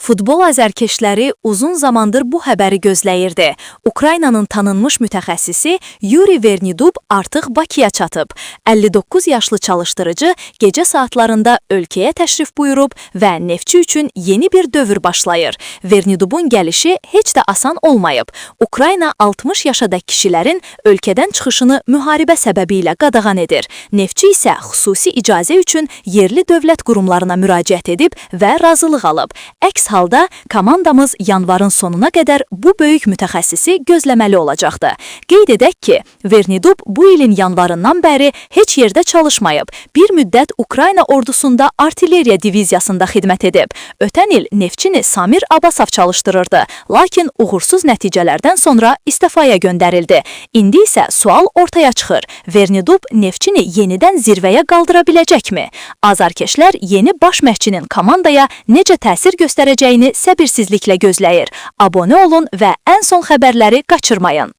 Futbol azərkeşləri uzun zamandır bu xəbəri gözləyirdi. Ukraynanın tanınmış mütəxəssisi Yuri Vernidub artıq Bakıya çatıb. 59 yaşlı çalışdırıcı gecə saatlarında ölkəyə təşrif buyurub və Neftçi üçün yeni bir dövr başlayır. Vernidubun gəlişi heç də asan olmayıb. Ukrayna 60 yaşadək kişilərin ölkədən çıxışını müharibə səbəbi ilə qadağan edir. Neftçi isə xüsusi icazə üçün yerli dövlət qurumlarına müraciət edib və razılıq alıb. Əks halda komandamız yanvarın sonuna qədər bu böyük mütəxəssisi gözləməli olacaqdı. Qeyd edək ki, Vernidub bu ilin yanvarından bəri heç yerdə çalışmayıb. Bir müddət Ukrayna ordusunda artilleriya diviziyasında xidmət edib. Ötən il Neftçini Samir Abbasov çalışdırırdı. Lakin uğursuz nəticələrdən sonra istefaya göndərildi. İndi isə sual ortaya çıxır. Vernidub Neftçini yenidən zirvəyə qaldıra biləcəkmi? Azarkeşlər yeni baş məşqçinin komandaya necə təsir göstərəcəyini səbirsizliklə gözləyir. Abunə olun və ən son xəbərləri qaçırmayın.